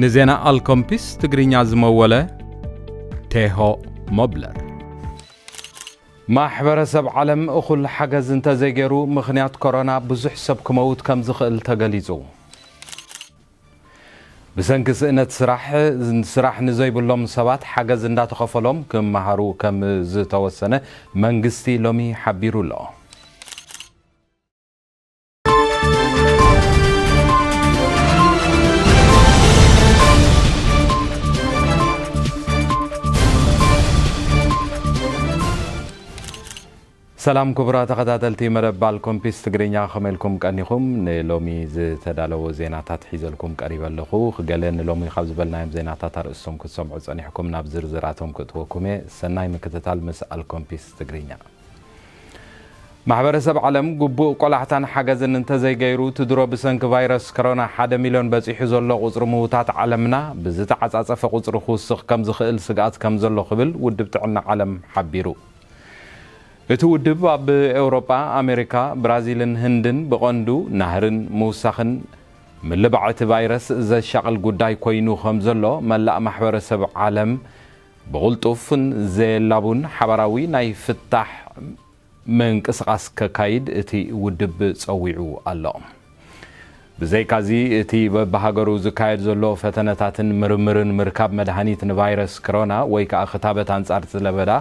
ንዜና ኣልኮምፒስ ትግርኛ ዝመወለ ቴሆ ሞብለር። ማሕበረሰብ ዓለም እኹል ሓገዝ እንተዘይገይሩ፣ ምኽንያት ኮሮና ብዙሕ ሰብ ክመውት ከም ዝኽእል ተገሊጹ። ብሰንኪ ስእነት ስራሕ፣ ስራሕ ንዘይብሎም ሰባት ሓገዝ እንዳተኸፈሎም ክመሃሩ ከም ዝተወሰነ መንግስቲ ሎሚ ሓቢሩ ኣሎ። ሰላም ክቡራት ተኸታተልቲ መደብ ባልኮምፒስ ትግርኛ፣ ከመይ ኢልኩም ቀኒኹም? ንሎሚ ዝተዳለወ ዜናታት ሒዘልኩም ቀሪበ ኣለኹ። ገለ ንሎሚ ካብ ዝበልናዮም ዜናታት ኣርእስቶም ክትሰምዑ ጸኒሕኩም፣ ናብ ዝርዝራቶም ክእትወኩም እየ። ሰናይ ምክትታል ምስ ኣልኮምፒስ ትግርኛ። ማሕበረሰብ ዓለም ግቡእ ቆላሕታን ሓገዝን እንተዘይገይሩ፣ ትድሮ ብሰንኪ ቫይረስ ኮሮና ሓደ ሚልዮን በጺሑ ዘሎ ቁጽሪ ምውታት ዓለምና ብዝተዓጻጸፈ ቁጽሪ ክውስኽ ከም ዝኽእል ስግኣት ከም ዘሎ ክብል ውድብ ጥዕና ዓለም ሓቢሩ። እቲ ውድብ ኣብ ኤውሮጳ፣ ኣሜሪካ፣ ብራዚልን ህንድን ብቐንዱ ናህርን ምውሳኽን ምልባዕ እቲ ቫይረስ ዘሻቕል ጉዳይ ኮይኑ ከም ዘሎ መላእ ማሕበረሰብ ዓለም ብቕልጡፍን ዘየላቡን ሓባራዊ ናይ ፍታሕ ምንቅስቓስ ከካይድ እቲ ውድብ ጸዊዑ ኣሎ። ብዘይካዚ፣ እቲ በብሃገሩ ዝካየድ ዘሎ ፈተነታትን ምርምርን ምርካብ መድሃኒት ንቫይረስ ክሮና ወይ ከኣ ክታበት ኣንጻር እቲ ለበዳ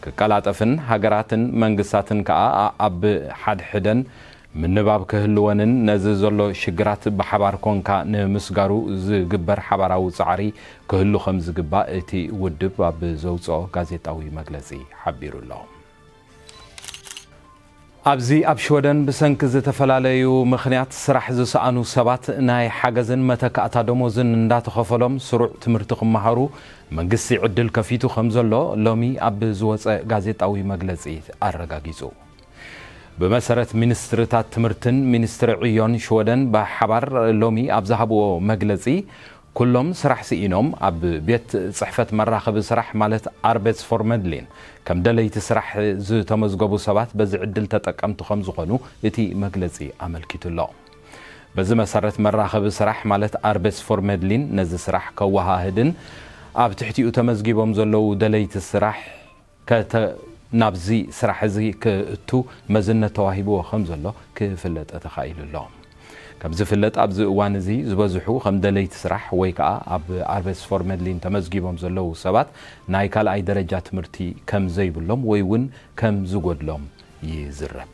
ክቀላጠፍን ሃገራትን መንግስታትን ከኣ ኣብ ሓድሕደን ምንባብ ክህልወንን ነዚ ዘሎ ሽግራት ብሓባር ኮንካ ንምስጋሩ ዝግበር ሓባራዊ ጻዕሪ ክህሉ ከም ዝግባእ እቲ ውድብ ኣብ ዘውጽኦ ጋዜጣዊ መግለጺ ሓቢሩ ኣሎ። ኣብዚ ኣብ ሽወደን ብሰንኪ ዝተፈላለዩ ምኽንያት ስራሕ ዝሰኣኑ ሰባት ናይ ሓገዝን መተካእታ ደሞዝን እንዳተኸፈሎም ስሩዕ ትምህርቲ ክመሃሩ መንግስቲ ዕድል ከፊቱ ከም ዘሎ ሎሚ ኣብ ዝወጸ ጋዜጣዊ መግለጺ ኣረጋጊጹ። ብመሰረት ሚኒስትርታት ትምህርትን ሚኒስትሪ ዕዮን ሽወደን ብሓባር ሎሚ ኣብ ዝሃብዎ መግለጺ፣ ኩሎም ስራሕ ስኢኖም ኣብ ቤት ጽሕፈት መራኸቢ ስራሕ ማለት ኣርቤትስፎርመድሊን ከም ደለይቲ ስራሕ ዝተመዝገቡ ሰባት በዚ ዕድል ተጠቀምቲ ከም ዝኾኑ እቲ መግለጺ ኣመልኪቱ ኣሎ። በዚ መሰረት መራኸቢ ስራሕ ማለት ኣርቤትስፎርመድሊን ነዚ ስራሕ ከወሃህድን ኣብ ትሕቲኡ ተመዝጊቦም ዘለዉ ደለይቲ ስራሕ ከተ-፣ ናብዚ ስራሕ እዚ ክእቱ መዝነት ተዋሂብዎ ከም ዘሎ ክፍለጥ ተኻኢሉ ኣሎ። ከም ዝፍለጥ፣ ኣብዚ እዋን እዚ ዝበዝሑ ከም ደለይቲ ስራሕ ወይ ከኣ ኣብ ኣርቤትስፎርመድሊን ተመዝጊቦም ዘለዉ ሰባት ናይ ካልኣይ ደረጃ ትምህርቲ ከም ዘይብሎም ወይ እውን ከም ዝጎድሎም ይዝረብ።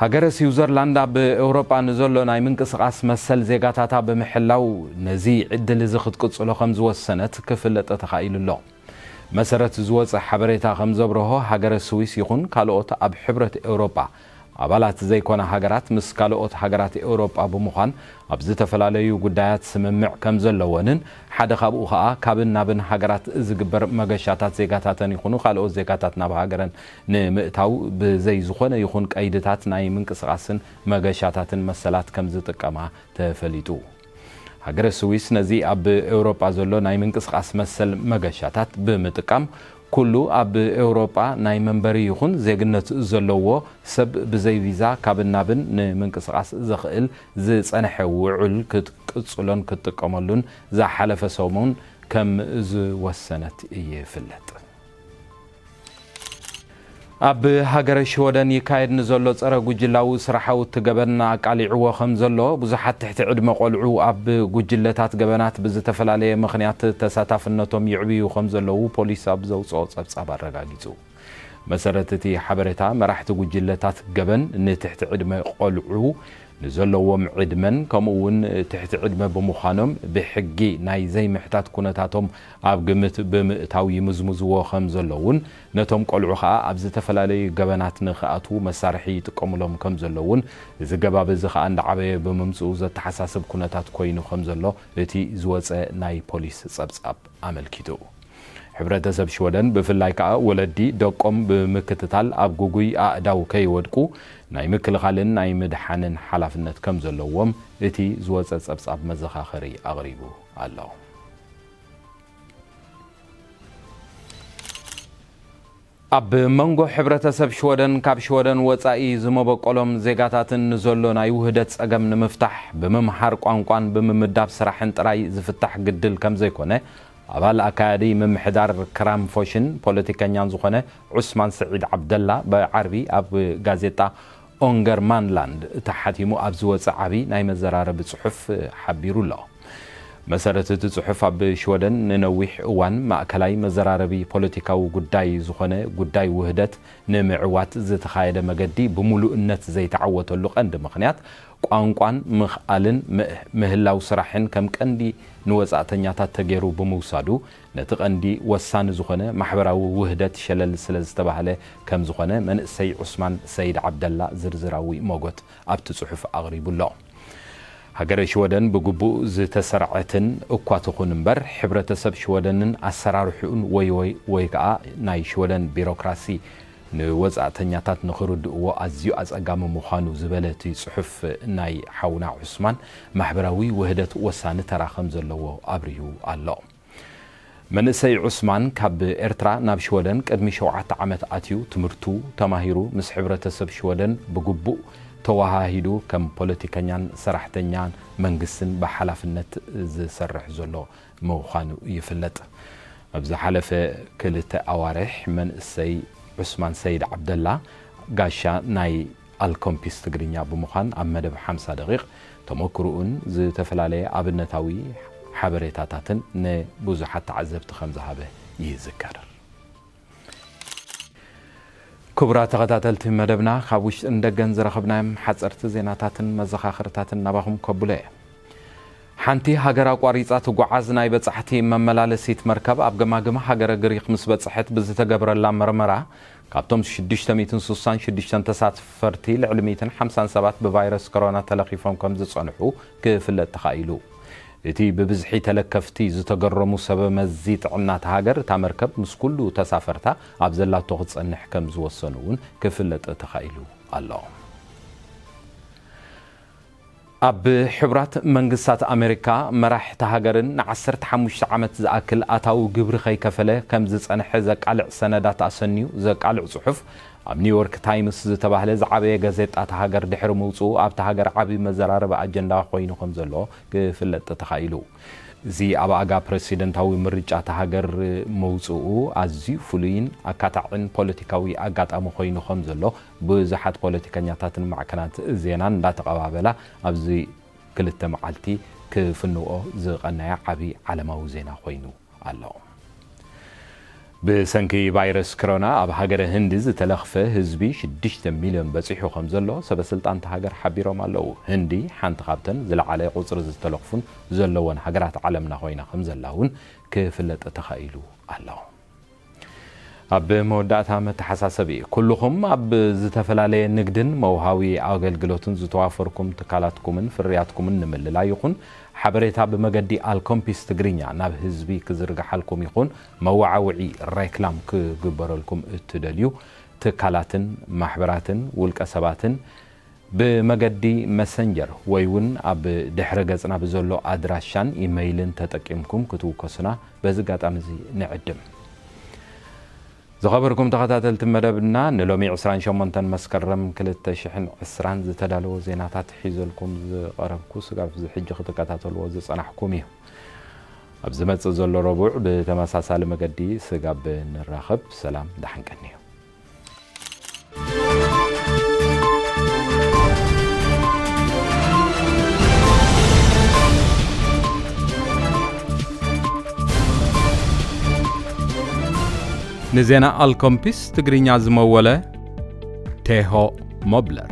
ሃገረ ስዊዘርላንድ ኣብ ኤውሮጳ ንዘሎ ናይ ምንቅስቓስ መሰል ዜጋታታ ብምሕላው፣ ነዚ ዕድል እዚ ክትቅጽሎ ከም ዝወሰነት ክፍለጥ ተኻኢሉ ኣሎ። መሰረት ዝወጸ ሓበሬታ ከም ዘብርሆ፣ ሃገረ ስዊስ ይኹን ካልኦት ኣብ ሕብረት ኤውሮጳ ኣባላት ዘይኮና ሃገራት ምስ ካልኦት ሃገራት ኤውሮጳ ብምዃን ኣብ ዝተፈላለዩ ጉዳያት ስምምዕ ከም ዘለወንን ሓደ ካብኡ ኸኣ ካብን ናብን ሃገራት ዝግበር መገሻታት ዜጋታተን ይኹኑ ካልኦት ዜጋታት ናብ ሃገረን ንምእታው ብዘይ ዝኾነ ይኹን ቀይድታት ናይ ምንቅስቓስን መገሻታትን መሰላት ከም ዝጥቀማ ተፈሊጡ። ሃገረ ስዊስ ነዚ ኣብ ኤውሮጳ ዘሎ ናይ ምንቅስቓስ መሰል መገሻታት ብምጥቃም ኩሉ ኣብ ኤውሮጳ ናይ መንበሪ ይኹን ዜግነት ዘለዎ ሰብ ብዘይ ቪዛ ካብን ናብን ንምንቅስቓስ ዘኽእል ዝጸንሐ ውዑል ክትቅጽሎን ክትጥቀመሉን ዝሓለፈ ሰሙን ከም ዝወሰነት ይፍለጥ። ኣብ ሃገረ ሽወደን ይካየድ ንዘሎ ጸረ ጉጅላዊ ስራሓዊ ገበን ኣቃሊዕዎ ከም ዘሎ ብዙሓት ትሕቲ ዕድመ ቆልዑ ኣብ ጉጅለታት ገበናት ብዝተፈላለየ ምኽንያት ተሳታፍነቶም ይዕብዩ ከም ዘለዉ ፖሊስ ኣብ ዘውጽኦ ጸብጻብ ኣረጋጊጹ። መሰረት እቲ ሓበሬታ፣ መራሕቲ ጉጅለታት ገበን ንትሕቲ ዕድመ ቆልዑ ንዘለዎም ዕድመን ከምኡ እውን ትሕቲ ዕድመ ብምዃኖም ብሕጊ ናይ ዘይምሕታት ኩነታቶም ኣብ ግምት ብምእታው ይምዝምዝዎ ከም ዘለውን ነቶም ቆልዑ ኸኣ ኣብ ዝተፈላለዩ ገበናት ንኽኣትዉ መሳርሒ ይጥቀሙሎም ከም ዘለውን እዚ ገባብ እዚ ኸኣ እንዳዓበየ ብምምጽኡ ዘተሓሳስብ ኩነታት ኮይኑ ከም ዘሎ እቲ ዝወጸ ናይ ፖሊስ ጸብጻብ ኣመልኪቱ። ሕብረተሰብ ሽወደን ብፍላይ ከኣ ወለዲ ደቆም ብምክትታል ኣብ ግጉይ ኣእዳው ከይወድቁ ናይ ምክልኻልን ናይ ምድሓንን ሓላፍነት ከም ዘለዎም እቲ ዝወጸ ጸብጻብ መዘኻኸሪ ኣቕሪቡ ኣሎ። ኣብ መንጎ ሕብረተሰብ ሽወደን ካብ ሽወደን ወጻኢ ዝመበቆሎም ዜጋታትን ንዘሎ ናይ ውህደት ጸገም ንምፍታሕ፣ ብምምሃር ቋንቋን ብምምዳብ ስራሕን ጥራይ ዝፍታሕ ግድል ከም ዘይኮነ፣ ኣባል ኣካያዲ ምምሕዳር ክራምፎሽን ፖለቲከኛን ዝኾነ ዑስማን ስዒድ ዓብደላ ብዓርቢ ኣብ ጋዜጣ ኦንገርማንላንድ ተሓቲሙ ኣብ ዝወጸ ዓቢ ናይ መዘራረቢ ጽሑፍ ሓቢሩ ኣሎ። መሰረት እቲ ጽሑፍ፣ ኣብ ሽወደን ንነዊሕ እዋን ማእከላይ መዘራረቢ ፖለቲካዊ ጉዳይ ዝኾነ ጉዳይ ውህደት ንምዕዋት ዝተኻየደ መገዲ ብምሉእነት ዘይተዓወተሉ ቀንዲ ምኽንያት፣ ቋንቋን ምኽኣልን ም-፣ ምህላው ስራሕን ከም ቀንዲ ንወጻእተኛታት ተገይሩ ብምውሳዱ፣ ነቲ ቀንዲ ወሳኒ ዝኾነ ማሕበራዊ ውህደት ሸለል ስለ ዝተባህለ ከም ዝኾነ መንእሰይ ዑስማን ሰይድ ዓብደላ ዝርዝራዊ ሞጎት ኣብቲ ጽሑፍ ኣቕሪቡ ኣሎ። ሃገረ ሽወደን ብግቡእ ዝተሰርዐትን እኳ ትኹን እምበር፣ ሕብረተሰብ ሽወደንን ኣሰራርሕኡን ወይ፣ ወይ፣ ወይ ከኣ ናይ ሽወደን ቢሮክራሲ ንወጻእተኛታት ንኽርድእዎ ኣዝዩ ኣጸጋሚ ምዃኑ ዝበለ እቲ ጽሑፍ ናይ ሓውና ዑስማን፣ ማሕበራዊ ውህደት ወሳኒ ተራ ከም ዘለዎ ኣብሪሁ ኣሎ። መንእሰይ ዑስማን ካብ ኤርትራ ናብ ሽወደን ቅድሚ ሸውዓተ ዓመት ኣትዩ፣ ትምህርቱ ተማሂሩ፣ ምስ ሕብረተሰብ ሽወደን ብግቡእ ተወሃሂዱ፣ ከም ፖለቲከኛን ሰራሕተኛን መንግስትን ብሓላፍነት ዝሰርሕ ዘሎ ምዃኑ ይፍለጥ። ኣብ ዝሓለፈ ክልተ ኣዋርሕ፣ መንእሰይ ዑስማን ሰይድ ዓብደላ፣ ጋሻ ናይ ኣልኮምፒስ ትግርኛ ብምዃን፣ ኣብ መደብ ሓምሳ ደቂቕ ተመክሮኡን ዝተፈላለየ ኣብነታዊ ሓበሬታታትን ንብዙሓት ተዓዘብቲ ከም ዝሃበ ይዝከር። ክቡራት ተኸታተልቲ መደብና፣ ካብ ውሽጥን ደገን ዝረኸብናዮም ሓጸርቲ ዜናታትን መዘኻኸርታትን ናባኹም ከብሎ እየ። ሓንቲ ሃገር ኣቋሪጻ ትጓዓዝ ናይ በጻሕቲ መመላለሲት መርከብ ኣብ ገማግም ሃገረ ግሪክ ምስ በጽሐት ብዝተገብረላ መርመራ፣ ካብቶም ሽዱሽተ ሚእትን ስሳን ሽዱሽተን ተሳፈርቲ፣ ልዕሊ ሚእትን ሓምሳን ሰባት ብቫይረስ ኮሮና ተለኺፎም ከም ዝጸንሑ ክፍለጥ ተኻኢሉ። እቲ ብብዝሒ ተለከፍቲ ዝተገረሙ ሰበ መዚ ጥዕና እታ ሃገር፣ እታ መርከብ ምስ ኩሉ ተሳፈርታ ኣብ ዘላቶ ክትጸንሕ ከም ዝወሰኑ እውን ክፍለጥ ተኻኢሉ ኣሎ። ኣብ ሕቡራት መንግስታት ኣሜሪካ፣ መራሕ እታ ሃገርን ንዓሰርተ ሓሙሽተ ዓመት ዝኣክል ኣታዊ ግብሪ ከይከፈለ ከም ዝጸንሐ ዘቃልዕ ሰነዳት ኣሰንዩ ዘቃልዕ ጽሑፍ ኣብ ኒውዮርክ ታይምስ ዝተባህለ ዝዓበየ ጋዜጣ እታ ሃገር ድሕሪ ምውጽኡ፣ ኣብታ ሃገር ዓቢ መዘራረቢ ኣጀንዳ ኮይኑ ከም ዘሎ ክፍለጥ ተኻኢሉ። እዚ ኣብ ኣጋ ፕረሲደንታዊ ምርጫ እታ ሃገር ምውጽኡ ኣዝዩ ፍሉይን ኣካታዕን ፖለቲካዊ ኣጋጣሚ ኮይኑ ከም ዘሎ ብዙሓት ፖለቲከኛታትን ማዕከናት ዜናን እንዳተቐባበላ ኣብዚ ክልተ መዓልቲ ክፍንዎ ዝቐነያ ዓቢ ዓለማዊ ዜና ኮይኑ ኣሎ። ብሰንኪ ቫይረስ ክሮና ኣብ ሃገረ ህንዲ ዝተለኽፈ ህዝቢ ሽዱሽተ ሚልዮን በጺሑ ከም ዘሎ ሰበ ስልጣን እታ ሃገር ሓቢሮም ኣለዉ። ህንዲ ሓንቲ ካብተን ዝለዓለ ቁጽሪ ዝተለኽፉን ዘለወን ሃገራት ዓለምና ኮይና ከም ዘላ እውን ክፍለጥ ተኻኢሉ ኣሎ። ኣብ መወዳእታ መተሓሳሰቢ፣ ኩልኹም ኣብ ዝተፈላለየ ንግድን መውሃቢ ኣገልግሎትን ዝተዋፈርኩም ትካላትኩምን ፍርያትኩምን ንምልላይ ይኹን ሓበሬታ ብመገዲ ኣልኮምፒስ ትግርኛ ናብ ህዝቢ ክዝርግሓልኩም ይኹን መወዓውዒ ሬክላም ክግበረልኩም እትደልዩ ትካላትን ማሕበራትን ውልቀ ሰባትን ብመገዲ መሰንጀር ወይ እውን ኣብ ድሕረ ገጽና ብዘሎ ኣድራሻን ኢመይልን ተጠቂምኩም ክትውከሱና በዚ ኣጋጣሚ እዚ ንዕድም። ዝኸበርኩም ተኸታተልቲ መደብና፣ ንሎሚ ዕስራን ሸሞንተን መስከረም ክልተ ሽሕን ዕስራን ዝተዳለወ ዜናታት ሒዘልኩም ዝቐረብኩ ስጋብ እዚ ሕጂ ክትከታተልዎ ዝጸናሕኩም እዩ። ኣብ ዝመጽእ ዘሎ ረቡዕ ብተመሳሳሊ መገዲ ስጋብ ንራኸብ፣ ሰላም፣ ደሓን ቀንዩ። ንዜና ኣልኮምፒስ ትግርኛ ዝመወለ ቴሆ ሞብለር።